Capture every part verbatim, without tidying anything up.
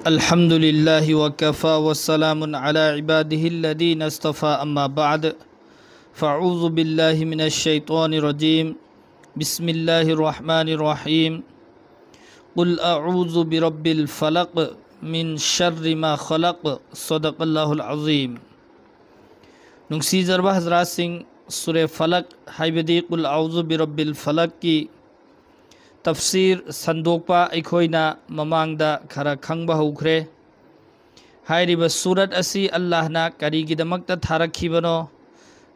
الحمد لله وكفى وسلام على عباده الذين اصطفى، أما بعد، فأعوذ بالله من الشيطان الرجيم. بسم الله الرحمن الرحيم. قل أعوذ برب الفلق، من شر ما خلق. صدق الله العظيم. ꯅꯨꯡꯁꯤꯖꯔꯕ ꯍꯖꯔꯥꯠꯁꯤꯡ, ꯁꯨꯔꯦ ꯐꯂꯛ ꯍꯥꯏꯕꯗꯤ ꯀꯨꯜ ꯑꯎꯖꯨ ꯕꯤꯔꯕꯤꯜ ꯐꯂꯛꯀꯤ ꯇꯐꯁꯤꯔ ꯁꯟꯗꯣꯛꯄ ꯑꯩꯈꯣꯏꯅ ꯃꯃꯥꯡꯗ ꯈꯔ ꯈꯪꯕ ꯍꯧꯈ꯭ꯔꯦ꯫ ꯍꯥꯏꯔꯤꯕ ꯁꯨꯔꯠ ꯑꯁꯤ ꯑꯜꯂꯥꯍꯅ ꯀꯔꯤꯒꯤꯗꯃꯛꯇ ꯊꯥꯔꯛꯈꯤꯕꯅꯣ?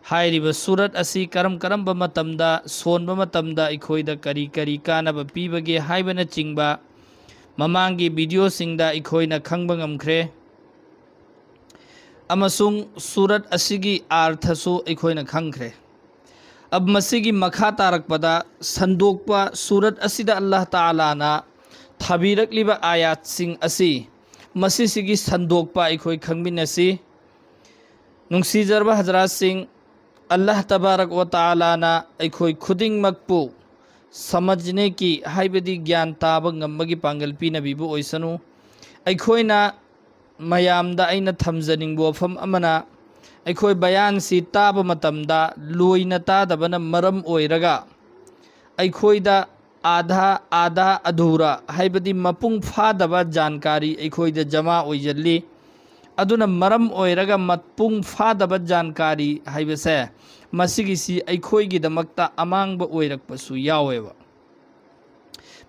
ꯍꯥꯏꯔꯤꯕ ꯁꯨꯔꯠ ꯑꯁꯤ ꯀꯔꯝ ꯀꯔꯝꯕ ꯃꯇꯝꯗ ꯁꯣꯟꯕ ꯃꯇꯝꯗ ꯑꯩꯈꯣꯏꯗ ꯀꯔꯤ ꯀꯔꯤ ꯀꯥꯟꯅꯕ ꯄꯤꯕꯒꯦ ꯍꯥꯏꯕꯅꯆꯤꯡꯕ ꯃꯃꯥꯡꯒꯤ ꯚꯤꯗꯤꯑꯣꯁꯤꯡꯗ ꯑꯩꯈꯣꯏꯅ ꯈꯪꯕ ꯉꯝꯈ꯭ꯔꯦ꯫ ꯑꯃꯁꯨꯡ ꯁꯨꯔꯠ ꯑꯁꯤꯒꯤ ꯑꯥꯔꯊꯁꯨ ꯑꯩꯈꯣꯏꯅ ꯈꯪꯈ꯭ꯔꯦ꯫ ꯑꯕ ꯃꯁꯤꯒꯤ ꯃꯈꯥ ꯇꯥꯔꯛꯄꯗ ꯁꯟꯗꯣꯛꯄ ꯁꯨꯔꯠ ꯑꯁꯤꯗ ꯑꯜꯂꯥꯍ ꯇꯥꯂꯥꯅ ꯊꯥꯕꯤꯔꯛꯂꯤꯕ ꯑꯥꯌꯥꯠꯁꯤꯡ ꯑꯁꯤ, ꯃꯁꯤꯁꯤꯒꯤ ꯁꯟꯗꯣꯛꯄ ꯑꯩꯈꯣꯏ ꯈꯪꯃꯤꯟꯅꯁꯤ꯫ ꯅꯨꯡꯁꯤꯖꯔꯕ ꯍꯖꯔꯥꯠꯁꯤꯡ, ꯑꯜꯂꯥꯍ ꯇꯕꯥꯔꯛ ꯋ ꯇꯥꯂꯥꯅ ꯑꯩꯈꯣꯏ ꯈꯨꯗꯤꯡꯃꯛꯄꯨ ꯁꯃꯖꯅꯦꯀꯤ ꯍꯥꯏꯕꯗꯤ ꯒ꯭ꯌꯥꯟ ꯇꯥꯕ ꯉꯝꯕꯒꯤ ꯄꯥꯡꯒꯜ ꯄꯤꯅꯕꯤꯕ ꯑꯣꯏꯁꯅꯨ꯫ ꯑꯩꯈꯣꯏꯅ ꯃꯌꯥꯝꯗ ꯑꯩꯅ ꯊꯝꯖꯅꯤꯡꯕ ꯋꯥꯐꯝ ꯑꯃꯅ, ꯑꯩꯈꯣꯏ ꯕꯌꯥꯟꯁꯤ ꯇꯥꯕ ꯃꯇꯝꯗ ꯂꯣꯏꯅ ꯇꯥꯗꯕꯅ ꯃꯔꯝ ꯑꯣꯏꯔꯒ ꯑꯩꯈꯣꯏꯗ ꯑꯥꯙꯥ, ꯑꯥꯙꯥ ꯑꯙꯨꯔꯥ ꯍꯥꯏꯕꯗꯤ ꯃꯄꯨꯡ ꯐꯥꯗꯕ ꯖꯥꯟꯀꯥꯔꯤ ꯑꯩꯈꯣꯏꯗ ꯖꯃꯥ ꯑꯣꯏꯁꯤꯜꯂꯤ꯫ ꯑꯗꯨꯅ ꯃꯔꯝ ꯑꯣꯏꯔꯒ ꯃꯄꯨꯡ ꯐꯥꯗꯕ ꯖꯥꯟꯀꯥꯔꯤ ꯍꯥꯏꯕꯁꯦ, ꯃꯁꯤꯒꯤꯁꯤ ꯑꯩꯈꯣꯏꯒꯤꯗꯃꯛꯇ ꯑꯃꯥꯡꯕ ꯑꯣꯏꯔꯛꯄꯁꯨ ꯌꯥꯎꯋꯦꯕ꯫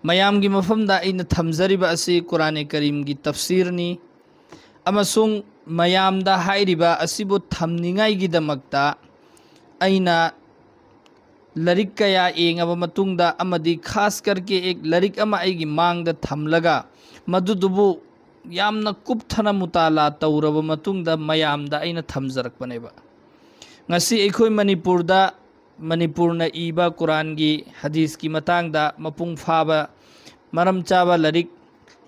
ꯃꯌꯥꯝꯒꯤ ꯃꯐꯝꯗ ꯑꯩꯅ ꯊꯝꯖꯔꯤꯕ ꯑꯁꯤ ꯀꯨꯔꯥꯅꯦ ꯀꯔꯤꯝꯒꯤ ꯇꯐꯁꯤꯔꯅꯤ, ꯑꯃꯁꯨꯡ ꯃꯌꯥꯝꯗ ꯍꯥꯏꯔꯤꯕ ꯑꯁꯤꯕꯨ ꯊꯝꯅꯤꯡꯉꯥꯏꯒꯤꯗꯃꯛꯇ ꯑꯩꯅ ꯂꯥꯏꯔꯤꯛ ꯀꯌꯥ ꯌꯦꯡꯉꯕ ꯃꯇꯨꯡꯗ ꯑꯃꯗꯤ ꯈꯥꯁ ꯀꯔꯀꯦ ꯑꯦꯛ ꯂꯥꯏꯔꯤꯛ ꯑꯃ ꯑꯩꯒꯤ ꯃꯥꯡꯗ ꯊꯝꯂꯒ ꯃꯗꯨꯗꯨꯕꯨ ꯌꯥꯝꯅ ꯀꯨꯞꯊꯅ ꯃꯨꯇꯥꯂꯥ ꯇꯧꯔꯕ ꯃꯇꯨꯡꯗ ꯃꯌꯥꯝꯗ ꯑꯩꯅ ꯊꯝꯖꯔꯛꯄꯅꯦꯕ꯫ ꯉꯁꯤ ꯑꯩꯈꯣꯏ ꯃꯅꯤꯄꯨꯔꯗ, ꯃꯅꯤꯄꯨꯔꯅ ꯏꯕ ꯀꯨꯔꯥꯟꯒꯤ ꯍꯗꯤꯁꯀꯤ ꯃꯇꯥꯡꯗ ꯃꯄꯨꯡ ꯐꯥꯕ, ꯃꯔꯝ ꯆꯥꯕ ꯂꯥꯏꯔꯤꯛ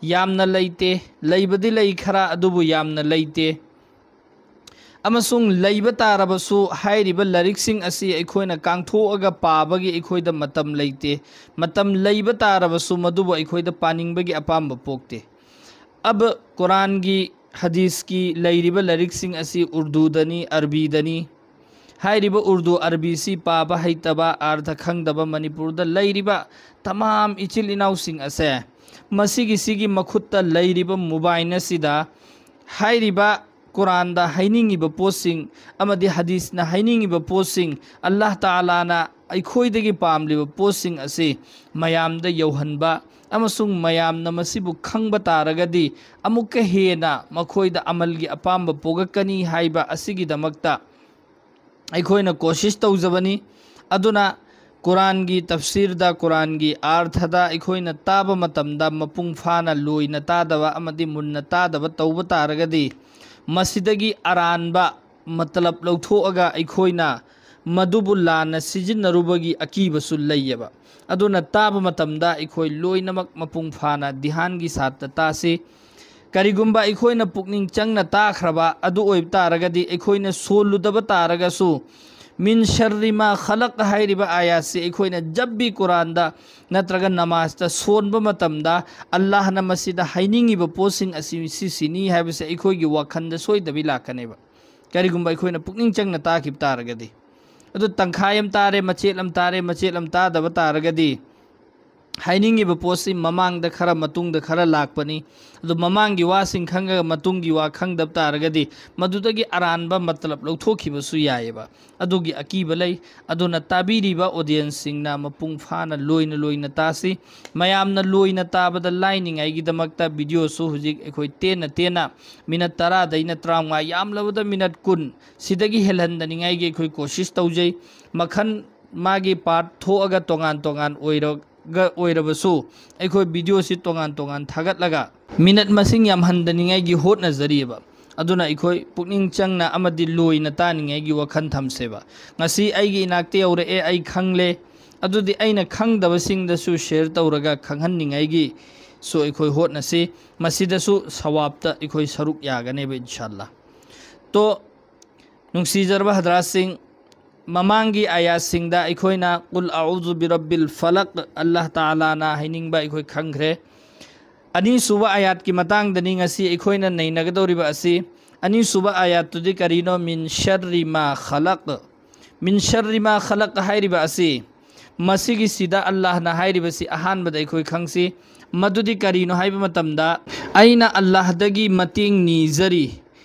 ꯌꯥꯝꯅ ꯂꯩꯇꯦ꯫ ꯂꯩꯕꯗꯤ ꯂꯩ ꯈꯔ, ꯑꯗꯨꯕꯨ ꯌꯥꯝꯅ ꯂꯩꯇꯦ꯫ ꯑꯃꯁꯨꯡ ꯂꯩꯕ ꯇꯥꯔꯕꯁꯨ, ꯍꯥꯏꯔꯤꯕ ꯂꯥꯏꯔꯤꯛꯁꯤꯡ ꯑꯁꯤ ꯑꯩꯈꯣꯏꯅ ꯀꯥꯡꯊꯣꯛꯑꯒ ꯄꯥꯕꯒꯤ ꯑꯩꯈꯣꯏꯗ ꯃꯇꯝ ꯂꯩꯇꯦ꯫ ꯃꯇꯝ ꯂꯩꯕ ꯇꯥꯔꯕꯁꯨ, ꯃꯗꯨꯕꯨ ꯑꯩꯈꯣꯏꯗ ꯄꯥꯅꯤꯡꯕꯒꯤ ꯑꯄꯥꯝꯕ ꯄꯣꯛꯇꯦ꯫ ꯑꯕ ꯀꯨꯔꯥꯟꯒꯤ, ꯍꯗꯤꯁꯀꯤ ꯂꯩꯔꯤꯕ ꯂꯥꯏꯔꯤꯛꯁꯤꯡ ꯑꯁꯤ ꯎꯔꯗꯨꯗꯅꯤ, ꯑꯔꯕꯤꯗꯅꯤ꯫ ꯍꯥꯏꯔꯤꯕ ꯎꯔꯗꯨ ꯑꯔꯕꯤꯁꯤ ꯄꯥꯕ ꯍꯩꯇꯕ, ꯑꯥꯔꯊ ꯈꯪꯗꯕ ꯃꯅꯤꯄꯨꯔꯗ ꯂꯩꯔꯤꯕ ꯇꯃꯥꯝ ꯏꯆꯤꯜ ꯏꯅꯥꯎꯁꯤꯡ ꯑꯁꯦ, ꯃꯁꯤꯒꯤꯁꯤꯒꯤ ꯃꯈꯨꯠꯇ ꯂꯩꯔꯤꯕ ꯃꯣꯕꯥꯏꯜ ꯑꯁꯤꯗ ꯍꯥꯏꯔꯤꯕ ꯀꯨꯔꯥꯟꯗ ꯍꯥꯏꯅꯤꯡꯉꯤꯕ ꯄꯣꯠꯁꯤꯡ ꯑꯃꯗꯤ ꯍꯗꯤꯁꯅ ꯍꯥꯏꯅꯤꯡꯉꯤꯕ ꯄꯣꯠꯁꯤꯡ, ꯑꯜꯂꯥꯍ ꯇꯥꯂꯥꯅ ꯑꯩꯈꯣꯏꯗꯒꯤ ꯄꯥꯝꯂꯤꯕ ꯄꯣꯠꯁꯤꯡ ꯑꯁꯤ ꯃꯌꯥꯝꯗ ꯌꯧꯍꯟꯕ ꯑꯃꯁꯨꯡ ꯃꯌꯥꯝꯅ ꯃꯁꯤꯕꯨ ꯈꯪꯕ ꯇꯥꯔꯒꯗꯤ ꯑꯃꯨꯛꯀ ꯍꯦꯟꯅ ꯃꯈꯣꯏꯗ ꯑꯃꯜꯒꯤ ꯑꯄꯥꯝꯕ ꯄꯣꯛꯂꯛꯀꯅꯤ ꯍꯥꯏꯕ ꯑꯁꯤꯒꯤꯗꯃꯛꯇ ꯑꯩꯈꯣꯏꯅ ꯀꯣꯁꯤꯁ ꯇꯧꯖꯕꯅꯤ꯫ ꯑꯗꯨꯅ ꯀꯨꯔꯥꯟꯒꯤ ꯇꯐꯁꯤꯔꯗ, ꯀꯨꯔꯥꯟꯒꯤ ꯑꯥꯔꯊꯗ ꯑꯩꯈꯣꯏꯅ ꯇꯥꯕ ꯃꯇꯝꯗ ꯃꯄꯨꯡ ꯐꯥꯅ ꯂꯣꯏꯅ ꯇꯥꯗꯕ ꯑꯃꯗꯤ ꯃꯨꯟꯅ ꯇꯥꯗꯕ ꯇꯧꯕ ꯇꯥꯔꯒꯗꯤ, ꯃꯁꯤꯗꯒꯤ ꯑꯔꯥꯟꯕ ꯃꯇꯂꯕ ꯂꯧꯊꯣꯛꯑꯒ ꯑꯩꯈꯣꯏꯅ ꯃꯗꯨꯕꯨ ꯂꯥꯟꯅ ꯁꯤꯖꯤꯟꯅꯔꯨꯕꯒꯤ ꯑꯀꯤꯕꯁꯨ ꯂꯩꯌꯦꯕ꯫ ꯑꯗꯨꯅ ꯇꯥꯕ ꯃꯇꯝꯗ ꯑꯩꯈꯣꯏ ꯂꯣꯏꯅꯃꯛ ꯃꯄꯨꯡ ꯐꯥꯅ ꯙ꯭ꯌꯥꯟꯒꯤ ꯁꯥꯠꯇ ꯇꯥꯁꯤ꯫ ꯀꯔꯤꯒꯨꯝꯕ ꯑꯩꯈꯣꯏꯅ ꯄꯨꯛꯅꯤꯡ ꯆꯪꯅ ꯇꯥꯈ꯭ꯔꯕ ꯑꯗꯨ ꯑꯣꯏꯕ ꯇꯥꯔꯒꯗꯤ, ꯑꯩꯈꯣꯏꯅ ꯁꯣꯜꯂꯨꯗꯕ ꯇꯥꯔꯒꯁꯨ, ꯃꯤꯟ ꯁꯔꯔꯤ ꯃꯥ ꯈꯂꯛ ꯍꯥꯏꯔꯤꯕ ꯑꯥꯌꯥꯠꯁꯤ ꯑꯩꯈꯣꯏꯅ ꯖꯕ ꯕꯤ ꯀꯨꯔꯥꯟꯗ ꯅꯠꯇ꯭ꯔꯒ ꯅꯃꯥꯖꯇ ꯁꯣꯟꯕ ꯃꯇꯝꯗ, ꯑꯜꯂꯥꯍꯅ ꯃꯁꯤꯗ ꯍꯥꯏꯅꯤꯡꯉꯤꯕ ꯄꯣꯠꯁꯤꯡ ꯑꯁꯤ ꯁꯤꯁꯤꯅꯤ ꯍꯥꯏꯕꯁꯦ ꯑꯩꯈꯣꯏꯒꯤ ꯋꯥꯈꯜꯗ ꯁꯣꯏꯗꯕꯤ ꯂꯥꯛꯀꯅꯦꯕ, ꯀꯔꯤꯒꯨꯝꯕ ꯑꯩꯈꯣꯏꯅ ꯄꯨꯛꯅꯤꯡ ꯆꯪꯅ ꯇꯥꯈꯤꯕ ꯇꯥꯔꯒꯗꯤ꯫ ꯑꯗꯨ ꯇꯪꯈꯥꯏ ꯑꯃ ꯇꯥꯔꯦ, ꯃꯆꯦꯠ ꯑꯃ ꯇꯥꯔꯦ, ꯃꯆꯦꯠ ꯑꯃ ꯇꯥꯗꯕ ꯇꯥꯔꯒꯗꯤ, ꯍꯥꯏꯅꯤꯡꯉꯤꯕ ꯄꯣꯠꯁꯤ ꯃꯃꯥꯡꯗ ꯈꯔ, ꯃꯇꯨꯡꯗ ꯈꯔ ꯂꯥꯛꯄꯅꯤ꯫ ꯑꯗꯨ ꯃꯃꯥꯡꯒꯤ ꯋꯥꯁꯤꯡ ꯈꯪꯉꯒ ꯃꯇꯨꯡꯒꯤ ꯋꯥ ꯈꯪꯗꯕ ꯇꯥꯔꯒꯗꯤ, ꯃꯗꯨꯗꯒꯤ ꯑꯔꯥꯟꯕ ꯃꯇꯂꯕ ꯂꯧꯊꯣꯛꯈꯤꯕꯁꯨ ꯌꯥꯏꯑꯕ꯫ ꯑꯗꯨꯒꯤ ꯑꯀꯤꯕ ꯂꯩ꯫ ꯑꯗꯨꯅ ꯇꯥꯕꯤꯔꯤꯕ ꯑꯣꯗꯤꯌꯦꯟꯁꯁꯤꯡꯅ ꯃꯄꯨꯡ ꯐꯥꯅ ꯂꯣꯏꯅ ꯂꯣꯏꯅ ꯇꯥꯁꯤ꯫ ꯃꯌꯥꯝꯅ ꯂꯣꯏꯅ ꯇꯥꯕꯗ ꯂꯥꯏꯅꯤꯡꯉꯥꯏꯒꯤꯗꯃꯛꯇ ꯚꯤꯗꯤꯑꯣꯁꯨ ꯍꯧꯖꯤꯛ ꯑꯩꯈꯣꯏ ꯇꯦꯟꯅ ꯇꯦꯟꯅ ꯃꯤꯅꯠ ꯇꯔꯥꯗꯩꯅ ꯇꯔꯥꯃꯉꯥ, ꯌꯥꯝꯂꯕꯗ ꯃꯤꯅꯠ ꯀꯨꯟ, ꯁꯤꯗꯒꯤ ꯍꯦꯜꯍꯟꯗꯅꯤꯡꯉꯥꯏꯒꯤ ꯑꯩꯈꯣꯏ ꯀꯣꯁꯤꯁ ꯇꯧꯖꯩ꯫ ꯃꯈꯜ ꯃꯥꯒꯤ ꯄꯥꯔꯠ ꯊꯣꯛꯑꯒ ꯇꯣꯉꯥꯟ ꯇꯣꯉꯥꯟ ꯑꯣꯏꯔꯒ ꯑꯣꯏꯔꯕꯁꯨ, ꯑꯩꯈꯣꯏ ꯚꯤꯗꯤꯑꯣꯁꯤ ꯇꯣꯉꯥꯟ ꯇꯣꯉꯥꯟ ꯊꯥꯒꯠꯂꯒ ꯃꯤꯅꯠ ꯃꯁꯤꯡ ꯌꯥꯝꯍꯟꯗꯅꯤꯡꯉꯥꯏꯒꯤ ꯍꯣꯠꯅꯖꯔꯤꯑꯕ꯫ ꯑꯗꯨꯅ ꯑꯩꯈꯣꯏ ꯄꯨꯛꯅꯤꯡ ꯆꯪꯅ ꯑꯃꯗꯤ ꯂꯣꯏꯅ ꯇꯥꯅꯤꯡꯉꯥꯏꯒꯤ ꯋꯥꯈꯜ ꯊꯝꯁꯦꯕ꯫ ꯉꯁꯤ ꯑꯩꯒꯤ ꯏꯅꯥꯛꯇ ꯌꯧꯔꯛꯑꯦ, ꯑꯩ ꯈꯪꯂꯦ, ꯑꯗꯨꯗꯤ ꯑꯩꯅ ꯈꯪꯗꯕꯁꯤꯡꯗꯁꯨ ꯁꯤꯌꯔ ꯇꯧꯔꯒ ꯈꯪꯍꯟꯅꯤꯡꯉꯥꯏꯒꯤꯁꯨ ꯑꯩꯈꯣꯏ ꯍꯣꯠꯅꯁꯤ꯫ ꯃꯁꯤꯗꯁꯨ ꯁꯋꯥꯕꯇ ꯑꯩꯈꯣꯏ ꯁꯔꯨꯛ ꯌꯥꯒꯅꯦꯕ, ꯏꯟꯁꯥꯜꯂꯥ꯫ ꯇꯣ, ꯅꯨꯡꯁꯤꯖꯔꯕ ꯍꯗ꯭ꯔꯥꯠꯁꯤꯡ, ꯃꯃꯥꯡꯒꯤ ꯑꯥꯌꯥꯠꯁꯤꯡꯗ ꯑꯩꯈꯣꯏꯅ "ꯀꯨꯜ ꯑꯎꯖꯨ ꯕꯤꯔꯕꯤꯜ ꯐꯂꯛ", ꯑꯜꯂꯥꯍ ꯇꯥꯂꯥꯅ ꯍꯥꯏꯅꯤꯡꯕ ꯑꯩꯈꯣꯏ ꯈꯪꯈ꯭ꯔꯦ꯫ ꯑꯅꯤꯁꯨꯕ ꯑꯥꯌꯥꯠꯀꯤ ꯃꯇꯥꯡꯗꯅꯤ ꯉꯁꯤ ꯑꯩꯈꯣꯏꯅ ꯅꯩꯅꯒꯗꯧꯔꯤꯕ ꯑꯁꯤ꯫ ꯑꯅꯤꯁꯨꯕ ꯑꯥꯌꯥꯠꯇꯨꯗꯤ ꯀꯔꯤꯅꯣ? ꯃꯤꯟ ꯁꯔ꯭ꯔꯤ ꯃꯥ ꯈꯂꯛ꯫ ꯃꯤꯟ ꯁꯔ꯭ꯔꯤ ꯃꯥ ꯈꯂꯛ ꯍꯥꯏꯔꯤꯕ ꯑꯁꯤ, ꯃꯁꯤꯒꯤꯁꯤꯗ ꯑꯜꯂꯥꯍꯅ ꯍꯥꯏꯔꯤꯕꯁꯤ ꯑꯍꯥꯟꯕꯗ ꯑꯩꯈꯣꯏ ꯈꯪꯁꯤ꯫ ꯃꯗꯨꯗꯤ ꯀꯔꯤꯅꯣ ꯍꯥꯏꯕ ꯃꯇꯝꯗ, "ꯑꯩꯅ ꯑꯜꯂꯥꯍꯗꯒꯤ ꯃꯇꯦꯡ ꯅꯤꯖꯔꯤ"꯫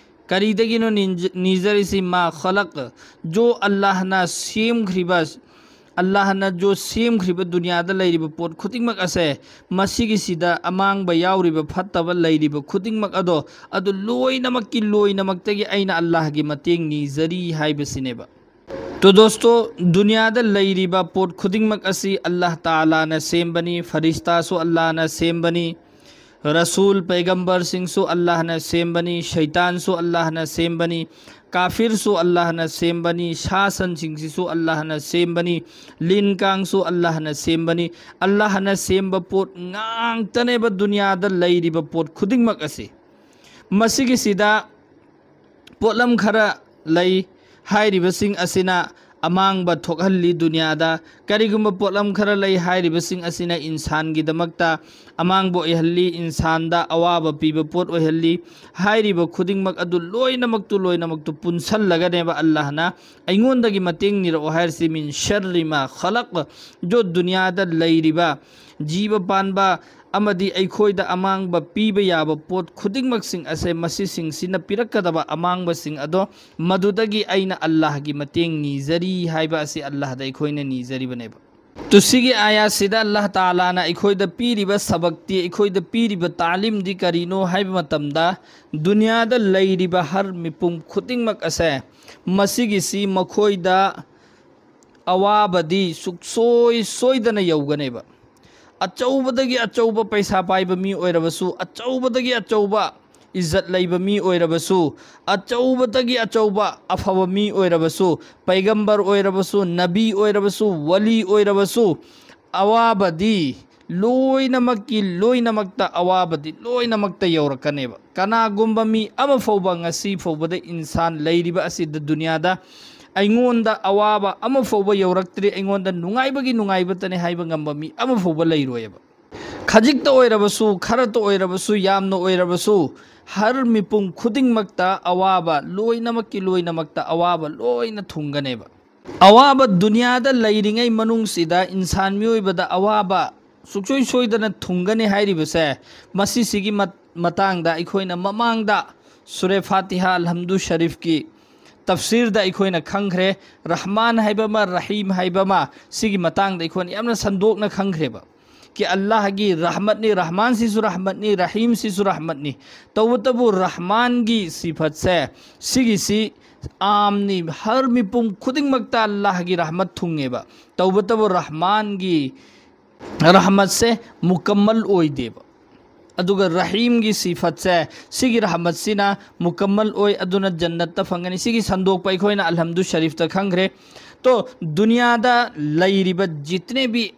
ꯀꯔꯤꯗꯒꯤꯅꯣ ꯅꯤꯖ-, ꯅꯤꯖꯔꯤꯁꯤ? "ꯃꯥ ꯈꯂꯛ", ꯖꯣ ꯑꯜꯂꯥꯍꯅ ꯁꯦꯝꯈ꯭ꯔꯤꯕ, ꯑꯜꯂꯥꯍꯅ ꯖꯣ ꯁꯦꯝꯈ꯭ꯔꯤꯕ ꯗꯨꯅꯤꯌꯥꯗ ꯂꯩꯔꯤꯕ ꯄꯣꯠ ꯈꯨꯗꯤꯡꯃꯛ ꯑꯁꯦ, ꯃꯁꯤꯒꯤꯁꯤꯗ ꯑꯃꯥꯡꯕ ꯌꯥꯎꯔꯤꯕ, ꯐꯠꯇꯕ ꯂꯩꯔꯤꯕ ꯈꯨꯗꯤꯡꯃꯛ ꯑꯗꯣ, ꯑꯗꯨ ꯂꯣꯏꯅꯃꯛꯀꯤ ꯂꯣꯏꯅꯃꯛꯇꯒꯤ ꯑꯩꯅ ꯑꯜꯂꯥꯍꯒꯤ ꯃꯇꯦꯡ ꯅꯤꯖꯔꯤ ꯍꯥꯏꯕꯁꯤꯅꯦꯕ꯫ ꯇꯣ ꯗꯣꯁꯇꯣ, ꯗꯨꯅꯤꯌꯥꯗ ꯂꯩꯔꯤꯕ ꯄꯣꯠ ꯈꯨꯗꯤꯡꯃꯛ ꯑꯁꯤ ꯑꯜꯂꯥꯍ ꯇꯥꯂꯥꯅ ꯁꯦꯝꯕꯅꯤ, ꯐꯔꯤꯁꯇꯥꯁꯨ ꯑꯜꯂꯥꯍꯅ ꯁꯦꯝꯕꯅꯤ, ꯔꯁꯨꯜ ꯄꯩꯒꯝꯕꯔꯁꯤꯡꯁꯨ ꯑꯜꯂꯥꯍꯅ ꯁꯦꯝꯕꯅꯤ, ꯁꯩꯇꯥꯟꯁꯨ ꯑꯜꯂꯥꯍꯅ ꯁꯦꯝꯕꯅꯤ, ꯀꯥꯐꯤꯔꯁꯨ ꯑꯜꯂꯥꯍꯅ ꯁꯦꯝꯕꯅꯤ, ꯁꯥ ꯁꯟꯁꯤꯡꯁꯤꯁꯨ ꯑꯜꯂꯥꯍꯅ ꯁꯦꯝꯕꯅꯤ, ꯂꯤꯟ ꯀꯥꯡꯁꯨ ꯑꯜꯂꯥꯍꯅ ꯁꯦꯝꯕꯅꯤ꯫ ꯑꯜꯂꯥꯍꯅ ꯁꯦꯝꯕ ꯄꯣꯠ ꯉꯥꯛꯇꯅꯦꯕ ꯗꯨꯅꯤꯌꯥꯗ ꯂꯩꯔꯤꯕ ꯄꯣꯠ ꯈꯨꯗꯤꯡꯃꯛ ꯑꯁꯤ꯫ ꯃꯁꯤꯒꯤꯁꯤꯗ ꯄꯣꯠꯂꯝ ꯈꯔ ꯂꯩ꯫ ꯍꯥꯏꯔꯤꯕꯁꯤꯡ ꯑꯁꯤꯅ ꯑꯃꯥꯡꯕ ꯊꯣꯛꯍꯜꯂꯤ ꯗꯨꯅꯤꯌꯥꯗ꯫ ꯀꯔꯤꯒꯨꯝꯕ ꯄꯣꯠꯂꯝ ꯈꯔ ꯂꯩ, ꯍꯥꯏꯔꯤꯕꯁꯤꯡ ꯑꯁꯤꯅ ꯏꯟꯁꯥꯟꯒꯤꯗꯃꯛꯇ ꯑꯃꯥꯡꯕ ꯑꯣꯏꯍꯜꯂꯤ, ꯏꯟꯁꯥꯟꯗ ꯑꯋꯥꯕ ꯄꯤꯕ ꯄꯣꯠ ꯑꯣꯏꯍꯜꯂꯤ꯫ ꯍꯥꯏꯔꯤꯕ ꯈꯨꯗꯤꯡꯃꯛ ꯑꯗꯨ ꯂꯣꯏꯅꯃꯛꯇꯨ, ꯂꯣꯏꯅꯃꯛꯇꯨ ꯄꯨꯟꯁꯜꯂꯒꯅꯦꯕ ꯑꯜꯂꯥꯍꯅ ꯑꯩꯉꯣꯟꯗꯒꯤ ꯃꯇꯦꯡ ꯅꯤꯔꯛꯑꯣ ꯍꯥꯏꯔꯤꯁꯤ꯫ ꯃꯤꯟ ꯁꯔ꯭ꯔꯤ ꯃꯥ ꯈꯂꯛ, ꯖꯣ ꯗꯨꯅꯤꯌꯥꯗ ꯂꯩꯔꯤꯕ ꯖꯤꯕ ꯄꯥꯟꯕ ꯑꯃꯗꯤ ꯑꯩꯈꯣꯏꯗ ꯑꯃꯥꯡꯕ ꯄꯤꯕ ꯌꯥꯕ ꯄꯣꯠ ꯈꯨꯗꯤꯡꯃꯛꯁꯤꯡ ꯑꯁꯦ, ꯃꯁꯤꯁꯤꯡꯁꯤꯅ ꯄꯤꯔꯛꯀꯗꯕ ꯑꯃꯥꯡꯕꯁꯤꯡ ꯑꯗꯣ, ꯃꯗꯨꯗꯒꯤ ꯑꯩꯅ ꯑꯜꯂꯥꯍꯒꯤ ꯃꯇꯦꯡ ꯅꯤꯖꯔꯤ ꯍꯥꯏꯕ ꯑꯁꯤ ꯑꯜꯂꯥꯍꯗ ꯑꯩꯈꯣꯏꯅ ꯅꯤꯖꯔꯤꯕꯅꯦꯕ꯫ ꯇꯨ ꯁꯤꯒꯤ ꯑꯥꯌꯥꯠꯁꯤꯗ ꯑꯜꯂꯥꯍ ꯇꯥꯂꯥꯅ ꯑꯩꯈꯣꯏꯗ ꯄꯤꯔꯤꯕ ꯁꯕꯛꯇꯤ, ꯑꯩꯈꯣꯏꯗ ꯄꯤꯔꯤꯕ ꯇꯥꯂꯤꯝꯗꯤ ꯀꯔꯤꯅꯣ ꯍꯥꯏꯕ ꯃꯇꯝꯗ, ꯗꯨꯅꯤꯌꯥꯗ ꯂꯩꯔꯤꯕ ꯍꯔ ꯃꯤꯄꯨꯝ ꯈꯨꯗꯤꯡꯃꯛ ꯑꯁꯦ, ꯃꯁꯤꯒꯤꯁꯤ ꯃꯈꯣꯏꯗ ꯑꯋꯥꯕꯗꯤ ꯁꯨꯛꯁꯣꯏ ꯁꯣꯏꯗꯅ ꯌꯧꯒꯅꯦꯕ꯫ ꯑꯆꯧꯕꯗꯒꯤ ꯑꯆꯧꯕ ꯄꯩꯁꯥ ꯄꯥꯏꯕ ꯃꯤ ꯑꯣꯏꯔꯕꯁꯨ, ꯑꯆꯧꯕꯗꯒꯤ ꯑꯆꯧꯕ ꯏꯖꯠ ꯂꯩꯕ ꯃꯤ ꯑꯣꯏꯔꯕꯁꯨ, ꯑꯆꯧꯕꯗꯒꯤ ꯑꯆꯧꯕ ꯑꯐꯕ ꯃꯤ ꯑꯣꯏꯔꯕꯁꯨ, ꯄꯩꯒꯝꯕꯔ ꯑꯣꯏꯔꯕꯁꯨ, ꯅꯕꯤ ꯑꯣꯏꯔꯕꯁꯨ, ꯋꯂꯤ ꯑꯣꯏꯔꯕꯁꯨ, ꯑꯋꯥꯕꯗꯤ ꯂꯣꯏꯅꯃꯛꯀꯤ ꯂꯣꯏꯅꯃꯛꯇ, ꯑꯋꯥꯕꯗꯤ ꯂꯣꯏꯅꯃꯛꯇ ꯌꯧꯔꯛꯀꯅꯦꯕ꯫ ꯀꯅꯥꯒꯨꯝꯕ ꯃꯤ ꯑꯃ ꯐꯥꯎꯕ ꯉꯁꯤ ꯐꯥꯎꯕꯗ ꯏꯟꯁꯥꯟ ꯂꯩꯔꯤꯕ ꯑꯁꯤꯗ ꯗꯨꯅꯤꯌꯥꯗ ꯑꯩꯉꯣꯟꯗ ꯑꯋꯥꯕ ꯑꯃ ꯐꯥꯎꯕ ꯌꯧꯔꯛꯇ꯭ꯔꯤ, ꯑꯩꯉꯣꯟꯗ ꯅꯨꯡꯉꯥꯏꯕꯒꯤ ꯅꯨꯡꯉꯥꯏꯕꯇꯅꯤ ꯍꯥꯏꯕ ꯉꯝꯕ ꯃꯤ ꯑꯃ ꯐꯥꯎꯕ ꯂꯩꯔꯣꯏꯕ꯫ ꯈꯖꯤꯛꯇ ꯑꯣꯏꯔꯕꯁꯨ, ꯈꯔꯇ ꯑꯣꯏꯔꯕꯁꯨ, ꯌꯥꯝꯅ ꯑꯣꯏꯔꯕꯁꯨ, ꯍꯔ ꯃꯤꯄꯨꯝ ꯈꯨꯗꯤꯡꯃꯛꯇ ꯑꯋꯥꯕ, ꯂꯣꯏꯅꯃꯛꯀꯤ ꯂꯣꯏꯅꯃꯛꯇ ꯑꯋꯥꯕ ꯂꯣꯏꯅ ꯊꯨꯡꯒꯅꯦꯕ꯫ ꯑꯋꯥꯕ ꯗꯨꯅꯤꯌꯥꯗ ꯂꯩꯔꯤꯉꯩ ꯃꯅꯨꯡꯁꯤꯗ ꯏꯟꯁꯥꯟ ꯃꯤꯑꯣꯏꯕꯗ ꯑꯋꯥꯕ ꯁꯨꯡꯁꯣꯏ ꯁꯣꯏꯗꯅ ꯊꯨꯡꯒꯅꯤ ꯍꯥꯏꯔꯤꯕꯁꯦ, ꯃꯁꯤꯁꯤꯒꯤ ꯃꯠ-, ꯃꯇꯥꯡꯗ ꯑꯩꯈꯣꯏꯅ ꯃꯃꯥꯡꯗ ꯁꯨꯔꯦ ꯐꯥꯇꯤꯍꯥ ꯑꯜꯍꯝꯗꯨ ꯁꯔꯤꯐꯀꯤ ꯇꯐꯁꯤꯔꯗ ꯑꯩꯈꯣꯏꯅ ꯈꯪꯈ꯭ꯔꯦ꯫ ꯔꯍꯃꯥꯟ ꯍꯥꯏꯕ ꯑꯃ, ꯔꯍꯤꯝ ꯍꯥꯏꯕ ꯑꯃ, ꯁꯤꯒꯤ ꯃꯇꯥꯡꯗ ꯑꯩꯈꯣꯏꯅ ꯌꯥꯝꯅ ꯁꯟꯗꯣꯛꯅ ꯈꯪꯈ꯭ꯔꯦꯕ꯫ ꯀꯤ ꯑꯜꯂꯥꯍꯒꯤ ꯔꯍꯃꯠꯅꯤ, ꯔꯍꯃꯥꯟꯁꯤꯁꯨ ꯔꯍꯃꯠꯅꯤ, ꯔꯍꯤꯝꯁꯤꯁꯨ ꯔꯍꯃꯠꯅꯤ꯫ ꯇꯧꯕꯇꯕꯨ ꯔꯍꯃꯥꯟꯒꯤ ꯁꯤꯐꯠꯁꯦ, ꯁꯤꯒꯤꯁꯤ ꯑꯥꯝꯅꯤ, ꯍꯔ ꯃꯤꯄꯨꯝ ꯈꯨꯗꯤꯡꯃꯛꯇ ꯑꯜꯂꯥꯍꯒꯤ ꯔꯍꯃꯠ ꯊꯨꯡꯉꯦꯕ꯫ ꯇꯧꯕꯇꯕꯨ ꯔꯍꯃꯥꯟꯒꯤ ꯔꯍꯃꯠꯁꯦ ꯃꯨꯀꯝꯃꯜ ꯑꯣꯏꯗꯦꯕ꯫ ꯑꯗꯨꯒ ꯔꯍꯤꯝꯒꯤ ꯁꯤꯐꯠꯁꯦ, ꯁꯤꯒꯤ ꯔꯍꯃꯠꯁꯤꯅ ꯃꯨꯀꯝꯃꯜ ꯑꯣꯏ, ꯑꯗꯨꯅ ꯖꯟꯅꯠꯇ ꯐꯪꯒꯅꯤ꯫ ꯁꯤꯒꯤ ꯁꯟꯗꯣꯛꯄ ꯑꯩꯈꯣꯏꯅ ꯑꯜꯍꯝꯗꯨ ꯁꯔꯤꯐꯇ ꯈꯪꯈ꯭ꯔꯦ꯫ ꯇꯣ, ꯗꯨꯅꯤꯌꯥꯗ ꯂꯩꯔꯤꯕ ꯖꯤꯇꯅꯦ ꯚꯤ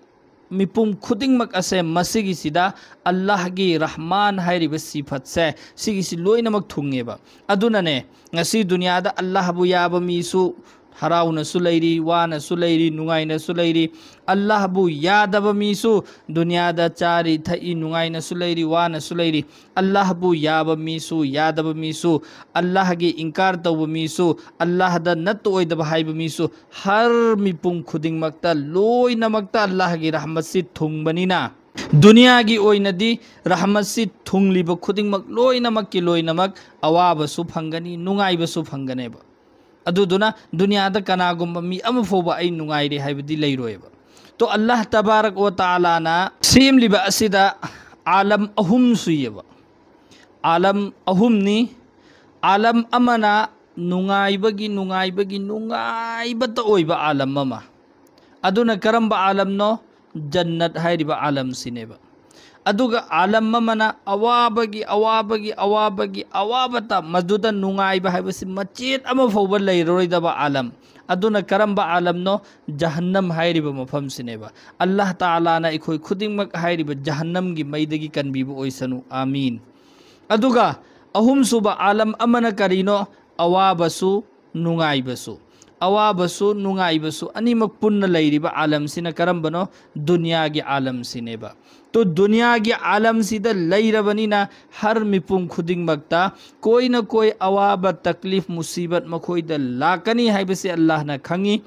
ꯃꯤꯄꯨꯝ ꯈꯨꯗꯤꯡꯃꯛ ꯑꯁꯦ ꯃꯁꯤꯒꯤꯁꯤꯗ ꯑꯜꯂꯥꯍꯒꯤ ꯔꯍꯃꯥꯟ ꯍꯥꯏꯔꯤꯕ ꯁꯤꯐꯠꯁꯦ, ꯁꯤꯒꯤꯁꯤ ꯂꯣꯏꯅꯃꯛ ꯊꯨꯡꯉꯦꯕ꯫ ꯑꯗꯨꯅꯅꯦ, ꯉꯁꯤ ꯗꯨꯅꯤꯌꯥꯗ ꯑꯜꯂꯥꯍꯕꯨ ꯌꯥꯕ ꯃꯤꯁꯨ ꯍꯔꯥꯎꯅꯁꯨ ꯂꯩꯔꯤ, ꯋꯥꯅꯁꯨ ꯂꯩꯔꯤ, ꯅꯨꯡꯉꯥꯏꯅꯁꯨ ꯂꯩꯔꯤ꯫ ꯑꯜꯂꯥꯍꯕꯨ ꯌꯥꯗꯕ ꯃꯤꯁꯨ ꯗꯨꯅꯤꯌꯥꯗ ꯆꯥꯔꯤ, ꯊꯛꯏ, ꯅꯨꯡꯉꯥꯏꯅꯁꯨ ꯂꯩꯔꯤ, ꯋꯥꯅꯁꯨ ꯂꯩꯔꯤ꯫ ꯑꯜꯂꯥꯍꯕꯨ ꯌꯥꯕ ꯃꯤꯁꯨ, ꯌꯥꯗꯕ ꯃꯤꯁꯨ, ꯑꯜꯂꯥꯍꯒꯤ ꯏꯟꯀꯥꯔ ꯇꯧꯕ ꯃꯤꯁꯨ, ꯑꯜꯂꯥꯍꯗ ꯅꯠꯇ ꯑꯣꯏꯗꯕ ꯍꯥꯏꯕ ꯃꯤꯁꯨ, ꯍꯔ ꯃꯤꯄꯨꯝ ꯈꯨꯗꯤꯡꯃꯛꯇ, ꯂꯣꯏꯅꯃꯛꯇ ꯑꯜꯂꯥꯍꯒꯤ ꯔꯍꯃꯠꯁꯤ ꯊꯨꯡꯕꯅꯤꯅ, ꯗꯨꯅꯤꯌꯥꯒꯤ ꯑꯣꯏꯅꯗꯤ ꯔꯍꯃꯠꯁꯤ ꯊꯨꯡꯂꯤꯕ ꯈꯨꯗꯤꯡꯃꯛ, ꯂꯣꯏꯅꯃꯛꯀꯤ ꯂꯣꯏꯅꯃꯛ ꯑꯋꯥꯕꯁꯨ ꯐꯪꯒꯅꯤ, ꯅꯨꯡꯉꯥꯏꯕꯁꯨ ꯐꯪꯒꯅꯦꯕ꯫ ꯑꯗꯨꯗꯨꯅ ꯗꯨꯅꯤꯌꯥꯗ ꯀꯅꯥꯒꯨꯝꯕ ꯃꯤ ꯑꯃ ꯐꯥꯎꯕ "ꯑꯩ ꯅꯨꯡꯉꯥꯏꯔꯦ" ꯍꯥꯏꯕꯗꯤ ꯂꯩꯔꯣꯏꯕ꯫ ꯇꯣ, ꯑꯜꯂꯥꯍ ꯇꯕꯥꯔꯛ ꯋ ꯇꯥꯂꯥꯅ ꯁꯦꯝꯂꯤꯕ ꯑꯁꯤꯗ ꯑꯥꯂꯝ ꯑꯍꯨꯝ ꯁꯨꯏꯌꯦꯕ꯫ ꯑꯥꯂꯝ ꯑꯍꯨꯝꯅꯤ꯫ ꯑꯥꯂꯝ ꯑꯃꯅ ꯅꯨꯡꯉꯥꯏꯕꯒꯤ, ꯅꯨꯡꯉꯥꯏꯕꯒꯤ, ꯅꯨꯡꯉꯥꯏꯕꯇ ꯑꯣꯏꯕ ꯑꯥꯂꯝ ꯑꯃ꯫ ꯑꯗꯨꯅ ꯀꯔꯝꯕ ꯑꯥꯂꯝꯅꯣ? ꯖꯟꯅꯠ ꯍꯥꯏꯔꯤꯕ ꯑꯥꯂꯝꯁꯤꯅꯦꯕ꯫ ꯑꯗꯨꯒ ꯑꯥꯂꯝ ꯑꯃꯅ ꯑꯋꯥꯕꯒꯤ, ꯑꯋꯥꯕꯒꯤ, ꯑꯋꯥꯕꯒꯤ, ꯑꯋꯥꯕꯇ, ꯃꯗꯨꯗ ꯅꯨꯡꯉꯥꯏꯕ ꯍꯥꯏꯕꯁꯤ ꯃꯆꯦꯠ ꯑꯃ ꯐꯥꯎꯕ ꯂꯩꯔꯔꯣꯏꯗꯕ ꯑꯥꯂꯝ꯫ ꯑꯗꯨꯅ ꯀꯔꯝꯕ ꯑꯥꯂꯝꯅꯣ? ꯖꯍꯟꯅꯝ ꯍꯥꯏꯔꯤꯕ ꯃꯐꯝꯁꯤꯅꯦꯕ꯫ ꯑꯜꯂꯥꯍ ꯇꯥꯂꯥꯅ ꯑꯩꯈꯣꯏ ꯈꯨꯗꯤꯡꯃꯛ ꯍꯥꯏꯔꯤꯕ ꯖꯍꯟꯅꯝꯒꯤ ꯃꯩꯗꯒꯤ ꯀꯟꯕꯤꯕ ꯑꯣꯏꯁꯅꯨ꯫ ꯑꯥꯃꯤꯟ꯫ ꯑꯗꯨꯒ ꯑꯍꯨꯝꯁꯨꯕ ꯑꯥꯂꯝ ꯑꯃꯅ ꯀꯔꯤꯅꯣ? ꯑꯋꯥꯕꯁꯨ, ꯅꯨꯡꯉꯥꯏꯕꯁꯨ꯫ ꯑꯋꯥꯕꯁꯨ ꯅꯨꯡꯉꯥꯏꯕꯁꯨ ꯑꯅꯤꯃꯛ ꯄꯨꯟꯅ ꯂꯩꯔꯤꯕ ꯑꯥꯂꯝꯁꯤꯅ ꯀꯔꯝꯕꯅꯣ? ꯗꯨꯅꯤꯌꯥꯒꯤ ꯑꯥꯂꯝꯁꯤꯅꯦꯕ꯫ ꯇꯣ ꯗꯨꯅꯤꯌꯥꯒꯤ ꯑꯥꯂꯝꯁꯤꯗ ꯂꯩꯔꯕꯅꯤꯅ ꯍꯔ ꯃꯤꯄꯨꯝ ꯈꯨꯗꯤꯡꯃꯛꯇ ꯀꯣꯏꯅ ꯀꯣꯏ ꯑꯋꯥꯕ, ꯇꯛꯂꯤꯐ, ꯃꯨꯁꯤꯕꯠ ꯃꯈꯣꯏꯗ ꯂꯥꯛꯀꯅꯤ ꯍꯥꯏꯕꯁꯤ ꯑꯜꯂꯥꯍꯅ ꯈꯪꯉꯤ꯫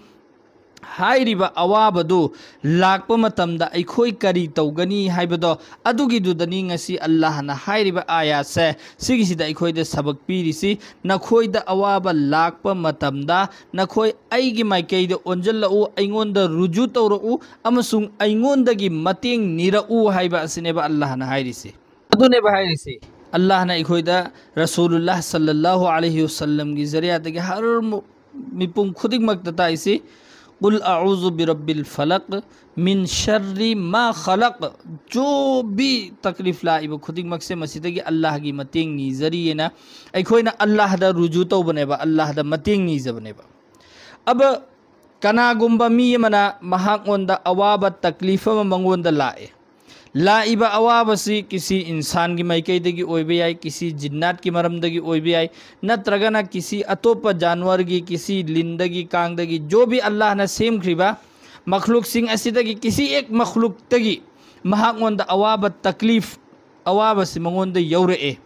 ꯍꯥꯏꯔꯤꯕ ꯑꯋꯥꯕꯗꯨ ꯂꯥꯛꯄ ꯃꯇꯝꯗ ꯑꯩꯈꯣꯏ ꯀꯔꯤ ꯇꯧꯒꯅꯤ ꯍꯥꯏꯕꯗꯣ, ꯑꯗꯨꯒꯤꯗꯨꯗꯅꯤ ꯉꯁꯤ ꯑꯜꯂꯥꯍꯅ ꯍꯥꯏꯔꯤꯕ ꯑꯥꯌꯥꯠꯁꯦ, ꯁꯤꯒꯤꯁꯤꯗ ꯑꯩꯈꯣꯏꯗ ꯁꯕꯛ ꯄꯤꯔꯤꯁꯤ꯫ ꯅꯈꯣꯏꯗ ꯑꯋꯥꯕ ꯂꯥꯛꯄ ꯃꯇꯝꯗ ꯅꯈꯣꯏ ꯑꯩꯒꯤ ꯃꯥꯏꯀꯩꯗ ꯑꯣꯟꯁꯤꯜꯂꯛꯎ, ꯑꯩꯉꯣꯟꯗ ꯔꯨꯖꯨ ꯇꯧꯔꯛꯎ ꯑꯃꯁꯨꯡ ꯑꯩꯉꯣꯟꯗꯒꯤ ꯃꯇꯦꯡ ꯅꯤꯔꯛꯎ ꯍꯥꯏꯕ ꯑꯁꯤꯅꯦꯕ ꯑꯜꯂꯥꯍꯅ ꯍꯥꯏꯔꯤꯁꯤ꯫ ꯑꯗꯨꯅꯦꯕ ꯍꯥꯏꯔꯤꯁꯤ꯫ ꯑꯜꯂꯥꯍꯅ ꯑꯩꯈꯣꯏꯗ ꯔꯁꯨꯂꯨꯜꯂꯥꯍ ꯁꯜꯂꯜꯂꯥꯍꯨ ꯑꯂꯩꯍꯤ ꯋꯁꯜꯂꯝꯒꯤ ꯖꯔꯤꯌꯥꯗꯒꯤ ꯍꯔ ꯃꯨ-, ꯃꯤꯄꯨꯝ ꯈꯨꯗꯤꯡꯃꯛꯇ ꯇꯥꯛꯏꯁꯤ, "ꯀꯨꯜ ꯑꯎꯖꯨ ꯕꯤꯔꯕꯤꯜ ꯐꯂꯛ, ꯃꯤꯟ ꯁꯔꯔꯤ ꯃꯥ ꯈꯂꯛ", ꯖꯣ ꯕꯤ ꯇꯛꯂꯤꯐ ꯂꯥꯛꯏꯕ ꯈꯨꯗꯤꯡꯃꯛꯁꯦ ꯃꯁꯤꯗꯒꯤ ꯑꯜꯂꯥꯍꯒꯤ ꯃꯇꯦꯡ ꯅꯤꯖꯔꯤꯑꯅ ꯑꯩꯈꯣꯏꯅ ꯑꯜꯂꯥꯍꯗ ꯔꯨꯖꯨ ꯇꯧꯕꯅꯦꯕ, ꯑꯜꯂꯥꯍꯗ ꯃꯇꯦꯡ ꯅꯤꯖꯕꯅꯦꯕ꯫ ꯑꯕ ꯀꯅꯥꯒꯨꯝꯕ ꯃꯤ ꯑꯃꯅ ꯃꯍꯥꯛꯉꯣꯟꯗ ꯑꯋꯥꯕ ꯇꯛꯂꯤꯐ ꯑꯃ ꯃꯉꯣꯟꯗ ꯂꯥꯛꯑꯦ꯫ ꯂꯥꯛꯏꯕ ꯑꯋꯥꯕꯁꯤ ꯀꯤꯁꯤ ꯏꯟꯁꯥꯟꯒꯤ ꯃꯥꯏꯀꯩꯗꯒꯤ ꯑꯣꯏꯕ ꯌꯥꯏ, ꯀꯤꯁꯤ ꯖꯤꯟꯅꯥꯠꯀꯤ ꯃꯔꯝꯗꯒꯤ ꯑꯣꯏꯕ ꯌꯥꯏ, ꯅꯠꯇ꯭ꯔꯒꯅ ꯀꯤꯁꯤ ꯑꯇꯣꯞꯄ ꯖꯥꯟꯋꯔꯒꯤ, ꯀꯤꯁꯤ ꯂꯤꯟꯗꯒꯤ, ꯀꯥꯡꯗꯒꯤ, ꯖꯣ ꯕꯤ ꯑꯜꯂꯥꯍꯅ ꯁꯦꯝꯈ꯭ꯔꯤꯕ ꯃꯈꯂꯨꯛꯁꯤꯡ ꯑꯁꯤꯗꯒꯤ ꯀꯤꯁꯤ ꯑꯦꯛ ꯃꯈꯂꯨꯛꯇꯒꯤ ꯃꯍꯥꯛꯉꯣꯟꯗ ꯑꯋꯥꯕ ꯇꯛꯂꯤꯐ, ꯑꯋꯥꯕꯁꯤ ꯃꯉꯣꯟꯗ ꯌꯧꯔꯛꯑꯦ꯫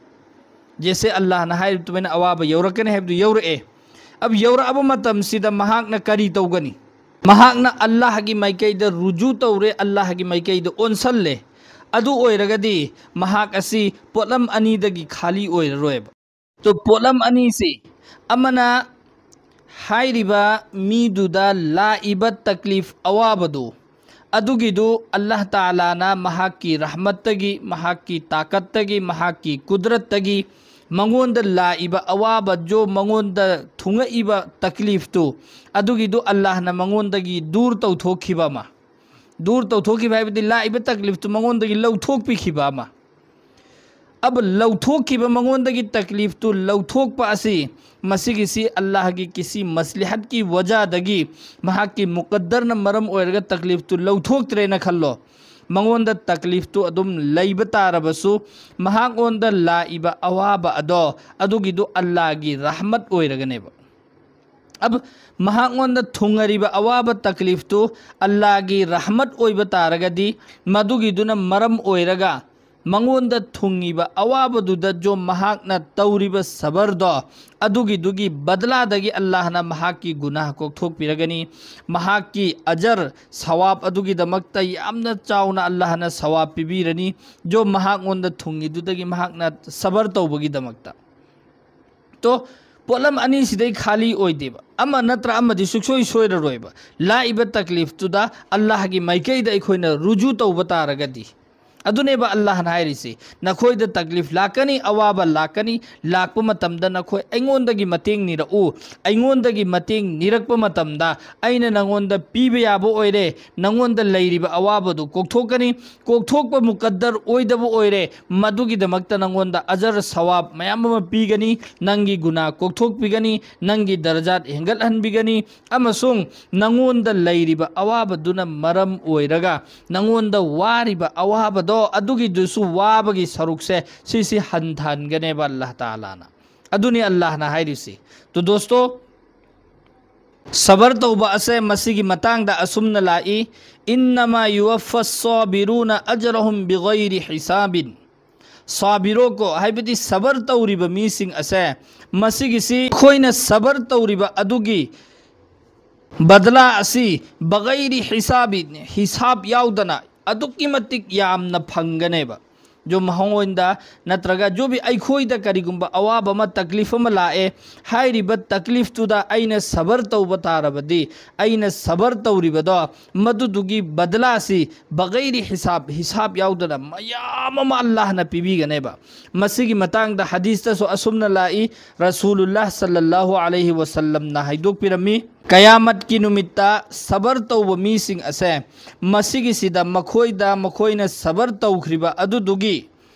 ꯖꯦꯁꯦ ꯑꯜꯂꯥꯍꯅ ꯍꯥꯏꯔꯤꯕ ꯑꯗꯨꯃꯥꯏꯅ ꯑꯋꯥꯕ ꯌꯧꯔꯛꯀꯅꯤ ꯍꯥꯏꯕꯗꯨ ꯌꯧꯔꯛꯑꯦ꯫ ꯑꯕ ꯌꯧꯔꯛꯑꯕ ꯃꯇꯝꯁꯤꯗ ꯃꯍꯥꯛꯅ ꯀꯔꯤ ꯇꯧꯒꯅꯤ? ꯃꯍꯥꯛꯅ ꯑꯜꯂꯥꯍꯒꯤ ꯃꯥꯏꯀꯩꯗ ꯔꯨꯖꯨ ꯇꯧꯔꯦ, ꯑꯜꯂꯥꯍꯒꯤ ꯃꯥꯏꯀꯩꯗ ꯑꯣꯟꯁꯜꯂꯦ꯫ ꯑꯗꯨ ꯑꯣꯏꯔꯒꯗꯤ ꯃꯍꯥꯛ ꯑꯁꯤ ꯄꯣꯠꯂꯝ ꯑꯅꯤꯗꯒꯤ ꯈꯥꯂꯤ ꯑꯣꯏꯔꯔꯣꯏꯕ꯫ ꯇꯣ ꯄꯣꯠꯂꯝ ꯑꯅꯤꯁꯤ, ꯑꯃꯅ ꯍꯥꯏꯔꯤꯕ ꯃꯤꯗꯨꯗ ꯂꯥꯛꯏꯕ ꯇꯛꯂꯤꯐ, ꯑꯋꯥꯕꯗꯨ, ꯑꯗꯨꯒꯤꯗꯨ ꯑꯜꯂꯥꯍ ꯇꯥꯂꯥꯅ ꯃꯍꯥꯛꯀꯤ ꯔꯍꯃꯠꯇꯒꯤ, ꯃꯍꯥꯛꯀꯤ ꯇꯥꯀꯠꯇꯒꯤ, ꯃꯍꯥꯛꯀꯤ ꯀꯨꯗꯔꯠꯇꯒꯤ ꯃꯉꯣꯟꯗ ꯂꯥꯛꯏꯕ ꯑꯋꯥꯕ, ꯖꯣ ꯃꯉꯣꯟꯗ ꯊꯨꯡꯉꯛꯏꯕ ꯇꯛꯂꯤꯐꯇꯨ, ꯑꯗꯨꯒꯤꯗꯨ ꯑꯜꯂꯥꯍꯅ ꯃꯉꯣꯟꯗꯒꯤ ꯗꯨꯔ ꯇꯧꯊꯣꯛꯈꯤꯕ ꯑꯃ꯫ ꯗꯨꯔ ꯇꯧꯊꯣꯛꯈꯤꯕ ꯍꯥꯏꯕꯗꯤ ꯂꯥꯛꯏꯕ ꯇꯛꯂꯤꯐꯇꯨ ꯃꯉꯣꯟꯗꯒꯤ ꯂꯧꯊꯣꯛꯄꯤꯈꯤꯕ ꯑꯃ꯫ ꯑꯕ ꯂꯧꯊꯣꯛꯈꯤꯕ ꯃꯉꯣꯟꯗꯒꯤ ꯇꯛꯂꯤꯐꯇꯨ ꯂꯧꯊꯣꯛꯄ ꯑꯁꯤ, ꯃꯁꯤꯒꯤꯁꯤ ꯑꯜꯂꯥꯍꯒꯤ ꯀꯤꯁꯤ ꯃꯁꯂꯤꯍꯠꯀꯤ ꯋꯖꯥꯗꯒꯤ, ꯃꯍꯥꯛꯀꯤ ꯃꯨꯀꯠꯗꯔꯅ ꯃꯔꯝ ꯑꯣꯏꯔꯒ ꯇꯛꯂꯤꯐꯇꯨ ꯂꯧꯊꯣꯛꯇ꯭ꯔꯦꯅ ꯈꯜꯂꯣ꯫ ꯃꯉꯣꯟꯗ ꯇꯛꯂꯤꯐꯇꯨ ꯑꯗꯨꯝ ꯂꯩꯕ ꯇꯥꯔꯕꯁꯨ, ꯃꯍꯥꯛꯉꯣꯟꯗ ꯂꯥꯛꯏꯕ ꯑꯋꯥꯕ ꯑꯗꯣ, ꯑꯗꯨꯒꯤꯗꯨ ꯑꯜꯂꯥꯍꯒꯤ ꯔꯍꯃꯠ ꯑꯣꯏꯔꯒꯅꯦꯕ꯫ ꯑꯕ-, ꯃꯍꯥꯛꯉꯣꯟꯗ ꯊꯨꯡꯉꯔꯤꯕ ꯑꯋꯥꯕ ꯇꯛꯂꯤꯐꯇꯨ ꯑꯜꯂꯥꯒꯤ ꯔꯍꯃꯠ ꯑꯣꯏꯕ ꯇꯥꯔꯒꯗꯤ, ꯃꯗꯨꯒꯤꯗꯨꯅ ꯃꯔꯝ ꯑꯣꯏꯔꯒ ꯃꯉꯣꯟꯗ ꯊꯨꯡꯉꯤꯕ ꯑꯋꯥꯕꯗꯨꯗ ꯖꯣ ꯃꯍꯥꯛꯅ ꯇꯧꯔꯤꯕ ꯁꯕꯔꯗꯣ, ꯑꯗꯨꯒꯤꯗꯨꯒꯤ ꯕꯗꯂꯥꯗꯒꯤ ꯑꯜꯂꯥꯍꯅ ꯃꯍꯥꯛꯀꯤ ꯒꯨꯅꯥꯍ ꯀꯣꯛꯊꯣꯛꯄꯤꯔꯒꯅꯤ꯫ ꯃꯍꯥꯛꯀꯤ ꯑꯖꯔ, ꯁꯋꯥꯕ ꯑꯗꯨꯒꯤꯗꯃꯛꯇ ꯌꯥꯝꯅ ꯆꯥꯎꯅ ꯑꯜꯂꯥꯍꯅ ꯁꯋꯥꯕ ꯄꯤꯕꯤꯔꯅꯤ, ꯖꯣ ꯃꯍꯥꯛꯉꯣꯟꯗ ꯊꯨꯡꯉꯤꯗꯨꯗꯒꯤ ꯃꯍꯥꯛꯅ ꯁꯕꯔ ꯇꯧꯕꯒꯤꯗꯃꯛꯇ꯫ ꯇꯣ, ꯄꯣꯠꯂꯝ ꯑꯅꯤꯁꯤꯗꯩ ꯈꯥꯂꯤ ꯑꯣꯏꯗꯦꯕ꯫ ꯑꯃ ꯅꯠꯇ꯭ꯔ ꯑꯃꯗꯤ ꯁꯨꯡꯁꯣꯏ ꯁꯣꯏꯔꯔꯣꯏꯕ꯫ ꯂꯥꯛꯏꯕ ꯇꯛꯂꯤꯐꯇꯨꯗ ꯑꯜꯂꯥꯍꯒꯤ ꯃꯥꯏꯀꯩꯗ ꯑꯩꯈꯣꯏꯅ ꯔꯨꯖꯨ ꯇꯧꯕ ꯇꯥꯔꯒꯗꯤ꯫ ꯑꯗꯨꯅꯦꯕ ꯑꯜꯂꯥꯍꯅ ꯍꯥꯏꯔꯤꯁꯤ, "ꯅꯈꯣꯏꯗ ꯇꯛꯂꯤꯐ ꯂꯥꯛꯀꯅꯤ, ꯑꯋꯥꯕ ꯂꯥꯛꯀꯅꯤ, ꯂꯥꯛꯄ ꯃꯇꯝꯗ ꯅꯈꯣꯏ ꯑꯩꯉꯣꯟꯗꯒꯤ ꯃꯇꯦꯡ ꯅꯤꯔꯛꯎ꯫ ꯑꯩꯉꯣꯟꯗꯒꯤ ꯃꯇꯦꯡ ꯅꯤꯔꯛꯄ ꯃꯇꯝꯗ ꯑꯩꯅ ꯅꯉꯣꯟꯗ ꯄꯤꯕ ꯌꯥꯕ ꯑꯣꯏꯔꯦ, ꯅꯉꯣꯟꯗ ꯂꯩꯔꯤꯕ ꯑꯋꯥꯕꯗꯨ ꯀꯣꯛꯊꯣꯛꯀꯅꯤ, ꯀꯣꯛꯊꯣꯛꯄ ꯃꯨꯀꯗꯔ ꯑꯣꯏꯗꯕ ꯑꯣꯏꯔꯦ, ꯃꯗꯨꯒꯤꯗꯃꯛꯇ ꯅꯉꯣꯟꯗ ꯑꯖꯔ ꯁꯋꯥꯕ ꯃꯌꯥꯝ ꯑꯃ ꯄꯤꯒꯅꯤ, ꯅꯪꯒꯤ ꯒꯨꯅꯥ ꯀꯣꯛꯊꯣꯛꯄꯤꯒꯅꯤ, ꯅꯪꯒꯤ ꯗꯔꯖꯥꯠ ꯍꯦꯟꯒꯠꯍꯟꯕꯤꯒꯅꯤ, ꯑꯃꯁꯨꯡ ꯅꯉꯣꯟꯗ ꯂꯩꯔꯤꯕ ꯑꯋꯥꯕꯗꯨꯅ ꯃꯔꯝ ꯑꯣꯏꯔꯒ ꯅꯉꯣꯟꯗ ꯋꯥꯔꯤꯕ ꯑꯋꯥꯕꯗꯣ, ꯑꯗꯨꯒꯤꯗꯨꯁꯨ ꯋꯥꯕꯒꯤ ꯁꯔꯨꯛꯁꯦ ꯁꯤꯁꯤ ꯍꯟꯊꯍꯟꯒꯅꯦꯕ ꯑꯜꯂꯥꯍ ꯇꯥꯂꯥꯅ"꯫ ꯑꯗꯨꯅꯤ ꯑꯜꯂꯥꯍꯅ ꯍꯥꯏꯔꯤꯁꯤ꯫ ꯇꯨ ꯗꯣꯁꯇꯣ, ꯁꯕꯔ ꯇꯧꯕ ꯑꯁꯦ ꯃꯁꯤꯒꯤ ꯃꯇꯥꯡꯗ ꯑꯁꯨꯝꯅ ꯂꯥꯛꯏ, "ꯏꯟꯅꯃꯥ ꯌꯨꯋꯥꯐꯁ ꯁꯥꯕꯤꯔꯨꯅ ꯑꯖꯔꯍꯨꯝ ꯕꯤꯒꯩꯔꯤ ꯍꯤꯁꯥꯕꯤꯟ"꯫ ꯁꯥꯕꯤꯔꯣꯀꯣ, ꯍꯥꯏꯕꯗꯤ ꯁꯕꯔ ꯇꯧꯔꯤꯕ ꯃꯤꯁꯤꯡ ꯑꯁꯦ, ꯃꯁꯤꯒꯤꯁꯤ ꯑꯩꯈꯣꯏꯅ ꯁꯕꯔ ꯇꯧꯔꯤꯕ ꯑꯗꯨꯒꯤ ꯕꯗꯂꯥ ꯑꯁꯤ ꯕꯒꯩꯔꯤ ꯍꯤꯁꯥꯕꯤ, ꯍꯤꯁꯥꯕ ꯌꯥꯎꯗꯅ ꯑꯗꯨꯛꯀꯤ ꯃꯇꯤꯛ ꯌꯥꯝꯅ ꯐꯪꯒꯅꯦꯕ꯫ ꯖꯣ ꯃꯉꯣꯟꯗ ꯅꯠꯇ꯭ꯔꯒ ꯖꯣ ꯕꯤ ꯑꯩꯈꯣꯏꯗ ꯀꯔꯤꯒꯨꯝꯕ ꯑꯋꯥꯕ ꯑꯃ, ꯇꯛꯂꯤꯐ ꯑꯃ ꯂꯥꯛꯑꯦ, ꯍꯥꯏꯔꯤꯕ ꯇꯛꯂꯤꯐꯇꯨꯗ ꯑꯩꯅ ꯁꯕꯔ ꯇꯧꯕ ꯇꯥꯔꯕꯗꯤ, ꯑꯩꯅ ꯁꯕꯔ ꯇꯧꯔꯤꯕꯗꯣ, ꯃꯗꯨꯗꯨꯒꯤ ꯕꯗꯂꯥꯁꯤ ꯕꯒꯩꯔꯤ ꯍꯤꯁꯥꯕ, ꯍꯤꯁꯥꯕ ꯌꯥꯎꯗꯅ ꯃꯌꯥꯝ ꯑꯃ ꯑꯜꯂꯥꯍꯅ ꯄꯤꯕꯤꯒꯅꯦꯕ꯫ ꯃꯁꯤꯒꯤ ꯃꯇꯥꯡꯗ ꯍꯗꯤꯁꯇꯁꯨ ꯑꯁꯨꯝꯅ ꯂꯥꯛꯏ, ꯔꯁꯨꯂꯨꯜꯂꯥꯍ ꯁꯜꯂꯜꯂꯥꯍꯨ ꯑꯂꯩꯍꯤ ꯋꯁꯜꯂꯝꯅ ꯍꯥꯏꯗꯣꯛꯄꯤꯔꯝꯃꯤ, ꯀꯌꯥꯃꯠꯀꯤ ꯅꯨꯃꯤꯠꯇ ꯁꯕꯔ ꯇꯧꯕ ꯃꯤꯁꯤꯡ ꯑꯁꯦ, ꯃꯁꯤꯒꯤꯁꯤꯗ ꯃꯈꯣꯏꯗ ꯃꯈꯣꯏꯅ ꯁꯕꯔ ꯇꯧꯈ꯭ꯔꯤꯕ ꯑꯗꯨꯗꯨꯒꯤ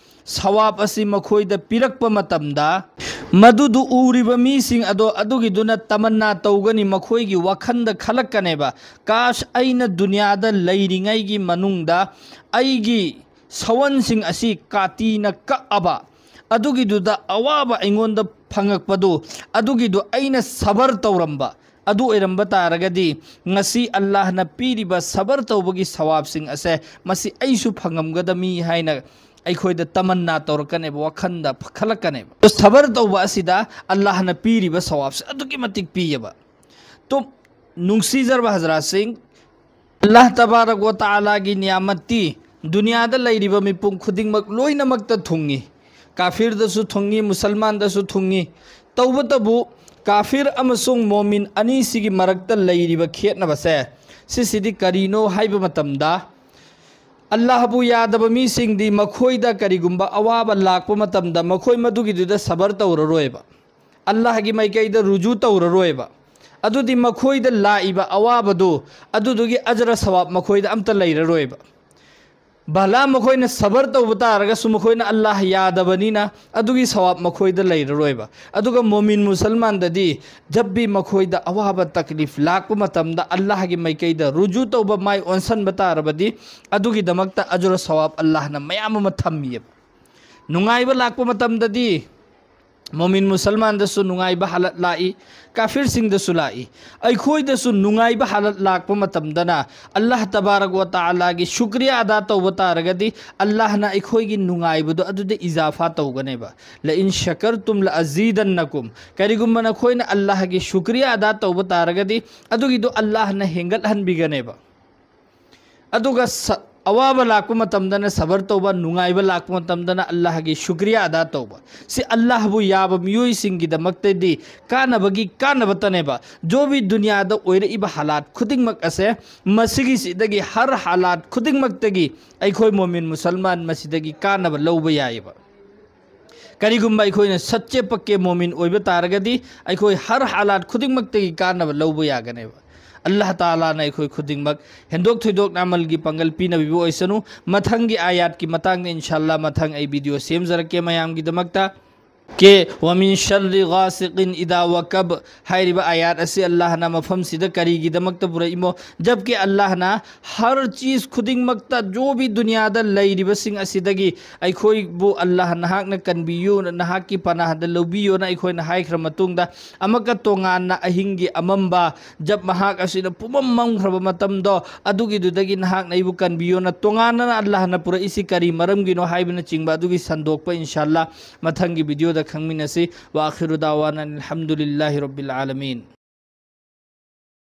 ꯁꯋꯥꯕ ꯑꯁꯤ ꯃꯈꯣꯏꯗ ꯄꯤꯔꯛꯄ ꯃꯇꯝꯗ, ꯃꯗꯨꯗꯨ ꯎꯔꯤꯕ ꯃꯤꯁꯤꯡ ꯑꯗꯣ, ꯑꯗꯨꯒꯤꯗꯨꯅ ꯇꯃꯟꯅꯥ ꯇꯧꯒꯅꯤ, ꯃꯈꯣꯏꯒꯤ ꯋꯥꯈꯜꯗ ꯈꯜꯂꯛꯀꯅꯦꯕ, "ꯀꯥꯁ, ꯑꯩꯅ ꯗꯨꯅꯤꯌꯥꯗ ꯂꯩꯔꯤꯉꯩꯒꯤ ꯃꯅꯨꯡꯗ ꯑꯩꯒꯤ ꯁꯋꯟꯁꯤꯡ ꯑꯁꯤ ꯀꯥꯇꯤꯅ ꯀꯛꯑꯕ, ꯑꯗꯨꯒꯤꯗꯨꯗ ꯑꯋꯥꯕ ꯑꯩꯉꯣꯟꯗ ꯐꯪꯉꯛꯄꯗꯨ, ꯑꯗꯨꯒꯤꯗꯨ ꯑꯩꯅ ꯁꯕꯔ ꯇꯧꯔꯝꯕ ꯑꯗꯨ ꯑꯣꯏꯔꯝꯕ ꯇꯥꯔꯒꯗꯤ, ꯉꯁꯤ ꯑꯜꯂꯥꯍꯅ ꯄꯤꯔꯤꯕ ꯁꯕꯔ ꯇꯧꯕꯒꯤ ꯁꯋꯥꯕꯁꯤꯡ ꯑꯁꯦ ꯃꯁꯤ ꯑꯩꯁꯨ ꯐꯪꯉꯝꯒꯗꯃꯤ ꯍꯥꯏꯅ ꯑꯩꯈꯣꯏꯗ ꯇꯃꯟꯅꯥ ꯇꯧꯔꯛꯀꯅꯦꯕ, ꯋꯥꯈꯜꯗ ꯈꯜꯂꯛꯀꯅꯦꯕ꯫ ꯁꯕꯔ ꯇꯧꯕ ꯑꯁꯤꯗ ꯑꯜꯂꯥꯍꯅ ꯄꯤꯔꯤꯕ ꯁꯋꯥꯕꯁꯦ ꯑꯗꯨꯛꯀꯤ ꯃꯇꯤꯛ ꯄꯤꯌꯦꯕ꯫ ꯇꯣ, ꯅꯨꯡꯁꯤꯖꯔꯕ ꯍꯖꯔꯥꯠꯁꯤꯡ, ꯑꯜꯂꯥꯍ ꯇꯕꯥꯔꯛ ꯋ ꯇꯥꯂꯥꯒꯤ ꯅꯤꯌꯥꯃꯠꯇꯤ ꯗꯨꯅꯤꯌꯥꯗ ꯂꯩꯔꯤꯕ ꯃꯤꯄꯨꯝ ꯈꯨꯗꯤꯡꯃꯛ ꯂꯣꯏꯅꯃꯛꯇ ꯊꯨꯡꯉꯤ꯫ ꯀꯥꯐꯤꯔꯗꯁꯨ ꯊꯨꯡꯉꯤ, ꯃꯨꯁꯜꯃꯥꯟꯗꯁꯨ ꯊꯨꯡꯉꯤ꯫ ꯇꯧꯕꯇꯕꯨ, ꯀꯥꯐꯤꯔ ꯑꯃꯁꯨꯡ ꯃꯣꯃꯤꯟ ꯑꯅꯤꯁꯤꯒꯤ ꯃꯔꯛꯇ ꯂꯩꯔꯤꯕ ꯈꯦꯠꯅꯕꯁꯦ, ꯁꯤꯁꯤꯗꯤ ꯀꯔꯤꯅꯣ ꯍꯥꯏꯕ ꯃꯇꯝꯗ, ꯑꯜꯂꯥꯍꯕꯨ ꯌꯥꯗꯕ ꯃꯤꯁꯤꯡꯗꯤ ꯃꯈꯣꯏꯗ ꯀꯔꯤꯒꯨꯝꯕ ꯑꯋꯥꯕ ꯂꯥꯛꯄ ꯃꯇꯝꯗ ꯃꯈꯣꯏ ꯃꯗꯨꯒꯤꯗꯨꯗ ꯁꯕꯔ ꯇꯧꯔꯔꯣꯏꯕ, ꯑꯜꯂꯥꯍꯒꯤ ꯃꯥꯏꯀꯩꯗ ꯔꯨꯖꯨ ꯇꯧꯔꯔꯣꯏꯕ꯫ ꯑꯗꯨꯗꯤ ꯃꯈꯣꯏꯗ ꯂꯥꯛꯏꯕ ꯑꯋꯥꯕꯗꯨ, ꯑꯗꯨꯗꯨꯒꯤ ꯑꯖꯔ ꯁꯋꯥꯕ ꯃꯈꯣꯏꯗ ꯑꯝꯇ ꯂꯩꯔꯔꯣꯏꯕ꯫ ꯚꯂꯥ ꯃꯈꯣꯏꯅ ꯁꯕꯔ ꯇꯧꯕ ꯇꯥꯔꯒꯁꯨ, ꯃꯈꯣꯏꯅ ꯑꯜꯂꯥꯍ ꯌꯥꯗꯕꯅꯤꯅ ꯑꯗꯨꯒꯤ ꯁꯋꯥꯕ ꯃꯈꯣꯏꯗ ꯂꯩꯔꯔꯣꯏꯕ꯫ ꯑꯗꯨꯒ ꯃꯣꯃꯤꯟ ꯃꯨꯁꯜꯃꯥꯟꯗꯗꯤ, ꯖꯕ ꯚꯤ ꯃꯈꯣꯏꯗ ꯑꯋꯥꯕ ꯇꯛꯂꯤꯐ ꯂꯥꯛꯄ ꯃꯇꯝꯗ ꯑꯜꯂꯥꯍꯒꯤ ꯃꯥꯏꯀꯩꯗ ꯔꯨꯖꯨ ꯇꯧꯕ, ꯃꯥꯏ ꯑꯣꯟꯁꯟꯕ ꯇꯥꯔꯕꯗꯤ, ꯑꯗꯨꯒꯤꯗꯃꯛꯇ ꯑꯖꯔ ꯁꯋꯥꯕ ꯑꯜꯂꯥꯍꯅ ꯃꯌꯥꯝ ꯑꯃ ꯊꯝꯃꯤꯑꯕ꯫ ꯅꯨꯡꯉꯥꯏꯕ ꯂꯥꯛꯄ ꯃꯇꯝꯗꯗꯤ, ꯃꯣꯃꯤꯟ ꯃꯨꯁꯜꯃꯥꯟꯗꯁꯨ ꯅꯨꯡꯉꯥꯏꯕ ꯍꯥꯂꯠ ꯂꯥꯛꯏ, ꯀꯥꯐꯤꯔꯁꯤꯡꯗꯁꯨ ꯂꯥꯛꯏ꯫ ꯑꯩꯈꯣꯏꯗꯁꯨ ꯅꯨꯡꯉꯥꯏꯕ ꯍꯥꯂꯠ ꯂꯥꯛꯄ ꯃꯇꯝꯗꯅ, ꯑꯜꯂꯥꯍ ꯇꯕꯥꯔꯛ ꯋ ꯇꯥꯂꯥꯒꯤ ꯁꯨꯀ꯭ꯔꯤꯌꯥ ꯑꯗꯥ ꯇꯧꯕ ꯇꯥꯔꯒꯗꯤ, ꯑꯜꯂꯥꯍꯅ ꯑꯩꯈꯣꯏꯒꯤ ꯅꯨꯡꯉꯥꯏꯕꯗꯣ ꯑꯗꯨꯗ ꯏꯖꯥꯐꯥ ꯇꯧꯒꯅꯦꯕ꯫ "ꯂ ꯏꯟ ꯁꯀꯔꯇꯨꯝ ꯂ ꯑꯖꯤꯗꯟꯅꯀꯨꯝ", ꯀꯔꯤꯒꯨꯝꯕ ꯅꯈꯣꯏꯅ ꯑꯜꯂꯥꯍꯒꯤ ꯁꯨꯀ꯭ꯔꯤꯌꯥ ꯑꯗꯥ ꯇꯧꯕ ꯇꯥꯔꯒꯗꯤ, ꯑꯗꯨꯒꯤꯗꯣ ꯑꯜꯂꯥꯍꯅ ꯍꯦꯟꯒꯠꯍꯟꯕꯤꯒꯅꯦꯕ꯫ ꯑꯗꯨꯒ ꯁ-, ꯑꯋꯥꯕ ꯂꯥꯛꯄ ꯃꯇꯝꯗꯅ ꯁꯕꯔ ꯇꯧꯕ, ꯅꯨꯡꯉꯥꯏꯕ ꯂꯥꯛꯄ ꯃꯇꯝꯗꯅ ꯑꯜꯂꯥꯍꯒꯤ ꯁꯨꯀ꯭ꯔꯤꯌꯥ ꯑꯗꯥ ꯇꯧꯕ꯫ ꯁꯤ ꯑꯜꯂꯥꯍꯕꯨ ꯌꯥꯕ ꯃꯤꯑꯣꯏꯁꯤꯡꯒꯤꯗꯃꯛꯇꯗꯤ ꯀꯥꯟꯅꯕꯒꯤ ꯀꯥꯟꯅꯕꯇꯅꯦꯕ꯫ ꯖꯣ ꯚꯤ ꯗꯨꯅꯤꯌꯥꯗ ꯑꯣꯏꯔꯛꯏꯕ ꯍꯥꯂꯥꯠ ꯈꯨꯗꯤꯡꯃꯛ ꯑꯁꯦ, ꯃꯁꯤꯒꯤꯁꯤꯗꯒꯤ, ꯍꯔ ꯍꯥꯂꯥꯠ ꯈꯨꯗꯤꯡꯃꯛꯇꯒꯤ ꯑꯩꯈꯣꯏ ꯃꯣꯃꯤꯟ ꯃꯨꯁꯜꯃꯥꯟ ꯃꯁꯤꯗꯒꯤ ꯀꯥꯟꯅꯕ ꯂꯧꯕ ꯌꯥꯏꯑꯕ꯫ ꯀꯔꯤꯒꯨꯝꯕ ꯑꯩꯈꯣꯏꯅ ꯁꯠꯆꯦ ꯄꯛꯀꯦ ꯃꯣꯃꯤꯟ ꯑꯣꯏꯕ ꯇꯥꯔꯒꯗꯤ, ꯑꯩꯈꯣꯏ ꯍꯔ ꯍꯥꯂꯥꯠ ꯈꯨꯗꯤꯡꯃꯛꯇꯒꯤ ꯀꯥꯟꯅꯕ ꯂꯧꯕ ꯌꯥꯒꯅꯦꯕ꯫ ꯑꯜꯂꯥꯍ ꯇꯥꯂꯥꯅ ꯑꯩꯈꯣꯏ ꯈꯨꯗꯤꯡꯃꯛ ꯍꯦꯟꯗꯣꯛ ꯊꯣꯏꯗꯣꯛꯅ ꯑꯃꯜꯒꯤ ꯄꯥꯡꯒꯜ ꯄꯤꯅꯕꯤꯕ ꯑꯣꯏꯁꯅꯨ꯫ ꯃꯊꯪꯒꯤ ꯑꯥꯌꯥꯠꯀꯤ ꯃꯇꯥꯡꯗ ꯏꯟꯁꯥꯜꯂꯥ ꯃꯊꯪ ꯑꯩ ꯚꯤꯗꯤꯑꯣ ꯁꯦꯝꯖꯔꯛꯀꯦ ꯃꯌꯥꯝꯒꯤꯗꯃꯛꯇ꯫ ꯀꯦ, "ꯋꯃꯤꯟ ꯁꯔ꯭ꯔꯤ ꯒꯥꯁꯤꯀꯤꯟ ꯏꯗꯥ ꯋꯀꯕ" ꯍꯥꯏꯔꯤꯕ ꯑꯥꯌꯥꯠ ꯑꯁꯤ ꯑꯜꯂꯥꯍꯅ ꯃꯐꯝꯁꯤꯗ ꯀꯔꯤꯒꯤꯗꯃꯛꯇ ꯄꯨꯔꯛꯏꯃꯣ? ꯖꯕꯀꯤ ꯑꯜꯂꯥꯍꯅ ꯍꯔ ꯆꯤꯖ ꯈꯨꯗꯤꯡꯃꯛꯇ, ꯖꯣ ꯚꯤ ꯗꯨꯅꯤꯌꯥꯗ ꯂꯩꯔꯤꯕꯁꯤꯡ ꯑꯁꯤꯗꯒꯤ ꯑꯩꯈꯣꯏꯕꯨ ꯑꯜꯂꯥꯍ ꯅꯍꯥꯛꯅ ꯀꯟꯕꯤꯌꯨ, ꯅꯍꯥꯛꯀꯤ ꯄꯅꯥꯍꯗ ꯂꯧꯕꯤꯌꯣꯅ ꯑꯩꯈꯣꯏꯅ ꯍꯥꯏꯈ꯭ꯔ ꯃꯇꯨꯡꯗ, ꯑꯃꯛꯀ ꯇꯣꯉꯥꯟꯅ ꯑꯍꯤꯡꯒꯤ ꯑꯃꯝꯕ, ꯖꯕ ꯃꯍꯥꯛ ꯑꯁꯤꯅ ꯄꯨꯃꯝ ꯃꯝꯈ꯭ꯔꯕ ꯃꯇꯝꯗꯣ, ꯑꯗꯨꯒꯤꯗꯨꯗꯒꯤ ꯅꯍꯥꯛꯅ ꯑꯩꯕꯨ ꯀꯟꯕꯤꯌꯣꯅ ꯇꯣꯉꯥꯟꯅ ꯑꯜꯂꯥꯍꯅ ꯄꯨꯔꯛꯏꯁꯤ ꯀꯔꯤ ꯃꯔꯝꯒꯤꯅꯣ ꯍꯥꯏꯕꯅꯆꯤꯡꯕ ꯑꯗꯨꯒꯤ ꯁꯟꯗꯣꯛꯄ, ꯏꯟꯁꯥ ꯑꯜꯂꯥꯍ, ꯃꯊꯪꯒꯤ ꯚꯤꯗꯤꯑꯣꯗ ꯈꯪꯃꯤꯟꯅꯁꯤ꯫ ꯋꯥ ꯑꯈꯤꯔꯨ ꯗꯥꯋꯥꯅ ꯑꯜꯍꯝꯗꯨꯂꯤꯜꯂꯥꯍꯤ ꯔꯕꯤꯜ ꯑꯥꯂꯃꯤꯟ꯫